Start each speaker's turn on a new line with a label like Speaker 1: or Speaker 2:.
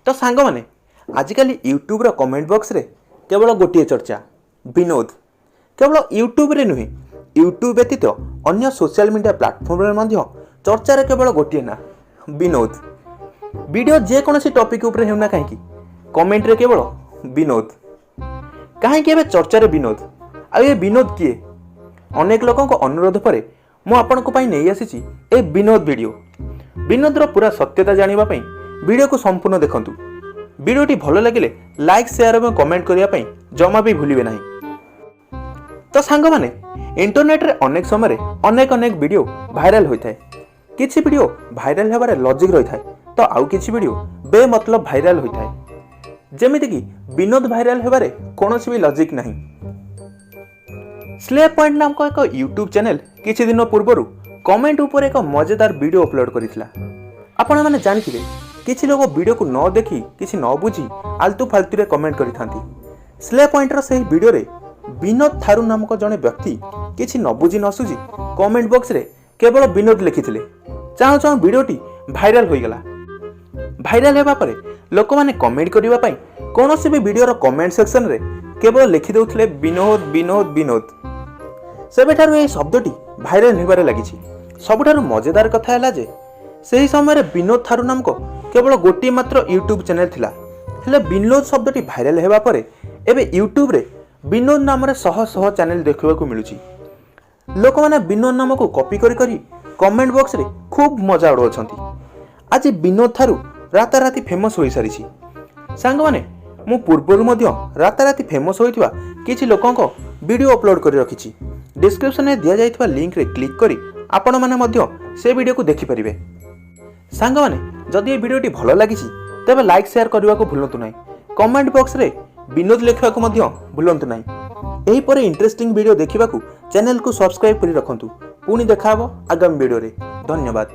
Speaker 1: ତ ସାଙ୍ଗମାନେ, ଆଜିକାଲି ୟୁଟ୍ୟୁବ୍ର କମେଣ୍ଟ ବକ୍ସରେ କେବଳ ଗୋଟିଏ ଚର୍ଚ୍ଚା, ବିନୋଦ। କେବଳ ୟୁଟ୍ୟୁବ୍ରେ ନୁହେଁ, ୟୁଟ୍ୟୁବ୍ ବ୍ୟତୀତ ଅନ୍ୟ ସୋସିଆଲ ମିଡ଼ିଆ ପ୍ଲାଟଫର୍ମରେ ମଧ୍ୟ ଚର୍ଚ୍ଚାରେ କେବଳ ଗୋଟିଏ ନାଁ, ବିନୋଦ। ଭିଡ଼ିଓ ଯେକୌଣସି ଟପିକ୍ ଉପରେ ହେଉନା କାହିଁକି, କମେଣ୍ଟରେ କେବଳ ବିନୋଦ। କାହିଁକି ଏବେ ଚର୍ଚ୍ଚାରେ ବିନୋଦ? ଆଉ ଏ ବିନୋଦ କିଏ? ଅନେକ ଲୋକଙ୍କ ଅନୁରୋଧ ପରେ ମୁଁ ଆପଣଙ୍କ ପାଇଁ ନେଇ ଆସିଛି ଏ ବିନୋଦ ଭିଡ଼ିଓ। ବିନୋଦର ପୁରା ସତ୍ୟତା ଜାଣିବା ପାଇଁ ଭିଡ଼ିଓକୁ ସମ୍ପୂର୍ଣ୍ଣ ଦେଖନ୍ତୁ। ଭିଡ଼ିଓଟି ଭଲ ଲାଗିଲେ ଲାଇକ୍, ସେୟାର ଏବଂ କମେଣ୍ଟ କରିବା ପାଇଁ ଜମା ବି ଭୁଲିବେ ନାହିଁ। ତ ସାଙ୍ଗମାନେ, ଇଣ୍ଟରନେଟ୍ରେ ଅନେକ ସମୟରେ ଅନେକ ଅନେକ ଭିଡ଼ିଓ ଭାଇରାଲ ହୋଇଥାଏ। କିଛି ଭିଡ଼ିଓ ଭାଇରାଲ ହେବାରେ ଲଜିକ୍ ରହିଥାଏ ତ ଆଉ କିଛି ଭିଡ଼ିଓ ବେମତଲବ ଭାଇରାଲ ହୋଇଥାଏ। ଯେମିତିକି ବିନୋଦ ଭାଇରାଲ ହେବାରେ କୌଣସି ବି ଲଜିକ୍ ନାହିଁ। ସ୍ଲେ ପଏଣ୍ଟ ନାମକ ଏକ ୟୁଟ୍ୟୁବ୍ ଚ୍ୟାନେଲ କିଛି ଦିନ ପୂର୍ବରୁ କମେଣ୍ଟ ଉପରେ ଏକ ମଜେଦାର ଭିଡ଼ିଓ ଅପଲୋଡ଼ କରିଥିଲା। ଆପଣମାନେ ଜାଣିଥିବେ, କିଛି ଲୋକ ଭିଡ଼ିଓକୁ ନ ଦେଖି, କିଛି ନ ବୁଝି ଆଲତୁ ଫାଲତୁରେ କମେଣ୍ଟ କରିଥାନ୍ତି। ସ୍ଲେ ପଏଣ୍ଟର ସେହି ଭିଡ଼ିଓରେ ବିନୋଦ ଥାରୁ ନାମକ ଜଣେ ବ୍ୟକ୍ତି କିଛି ନ ବୁଝି ନ ସୁଝି କମେଣ୍ଟ ବକ୍ସରେ କେବଳ ବିନୋଦ ଲେଖିଥିଲେ। ଚାହୁଁ ଚାହୁଁ ଭିଡ଼ିଓଟି ଭାଇରାଲ ହୋଇଗଲା। ଭାଇରାଲ ହେବା ପରେ ଲୋକମାନେ କମେଣ୍ଟ କରିବା ପାଇଁ କୌଣସି ବି ଭିଡ଼ିଓର କମେଣ୍ଟ ସେକ୍ସନରେ କେବଳ ଲେଖିଦେଉଥିଲେ ବିନୋଦ, ବିନୋଦ, ବିନୋଦ। ସେବେଠାରୁ ଏହି ଶବ୍ଦଟି ଭାଇରାଲ ହେବାରେ ଲାଗିଛି। ସବୁଠାରୁ ମଜେଦାର କଥା ହେଲା ଯେ ସେହି ସମୟରେ ବିନୋଦ ଥାରୁ ନାମକ କେବଳ ଗୋଟିଏ ମାତ୍ର ୟୁଟ୍ୟୁବ୍ ଚ୍ୟାନେଲ ଥିଲା। ହେଲେ ବିନୋଦ ଶବ୍ଦଟି ଭାଇରାଲ ହେବା ପରେ ଏବେ ୟୁଟ୍ୟୁବରେ ବିନୋଦ ନାମରେ ଶହ ଶହ ଚ୍ୟାନେଲ ଦେଖିବାକୁ ମିଳୁଛି। ଲୋକମାନେ ବିନୋଦ ନାମକୁ କପି କରି କରି କମେଣ୍ଟ ବକ୍ସରେ ଖୁବ୍ ମଜା ଉଡ଼ାଉଛନ୍ତି। ଆଜି ବିନୋଦ ଥାରୁ ରାତାରାତି ଫେମସ୍ ହୋଇସାରିଛି। ସାଙ୍ଗମାନେ, ମୁଁ ପୂର୍ବରୁ ମଧ୍ୟ ରାତାରାତି ଫେମସ୍ ହୋଇଥିବା କିଛି ଲୋକଙ୍କ ଭିଡ଼ିଓ ଅପଲୋଡ଼ କରି ରଖିଛି। ଡିସ୍କ୍ରିପ୍ସନରେ ଦିଆଯାଇଥିବା ଲିଙ୍କରେ କ୍ଲିକ୍ କରି ଆପଣମାନେ ମଧ୍ୟ ସେ ଭିଡ଼ିଓକୁ ଦେଖିପାରିବେ। ସାଙ୍ଗମାନେ, ଯଦି ଏ ଭିଡ଼ିଓଟି ଭଲ ଲାଗିଛି, ତେବେ ଲାଇକ୍, ସେୟାର କରିବାକୁ ଭୁଲନ୍ତୁ ନାହିଁ। କମେଣ୍ଟ ବକ୍ସରେ ବିନୋଦ ଲେଖିବାକୁ ମଧ୍ୟ ଭୁଲନ୍ତୁ ନାହିଁ। ଏହିପରି ଇଣ୍ଟରେଷ୍ଟିଂ ଭିଡ଼ିଓ ଦେଖିବାକୁ ଚ୍ୟାନେଲକୁ ସବସ୍କ୍ରାଇବ୍ କରି ରଖନ୍ତୁ। ପୁଣି ଦେଖା ହେବ ଆଗାମୀ ଭିଡ଼ିଓରେ। ଧନ୍ୟବାଦ।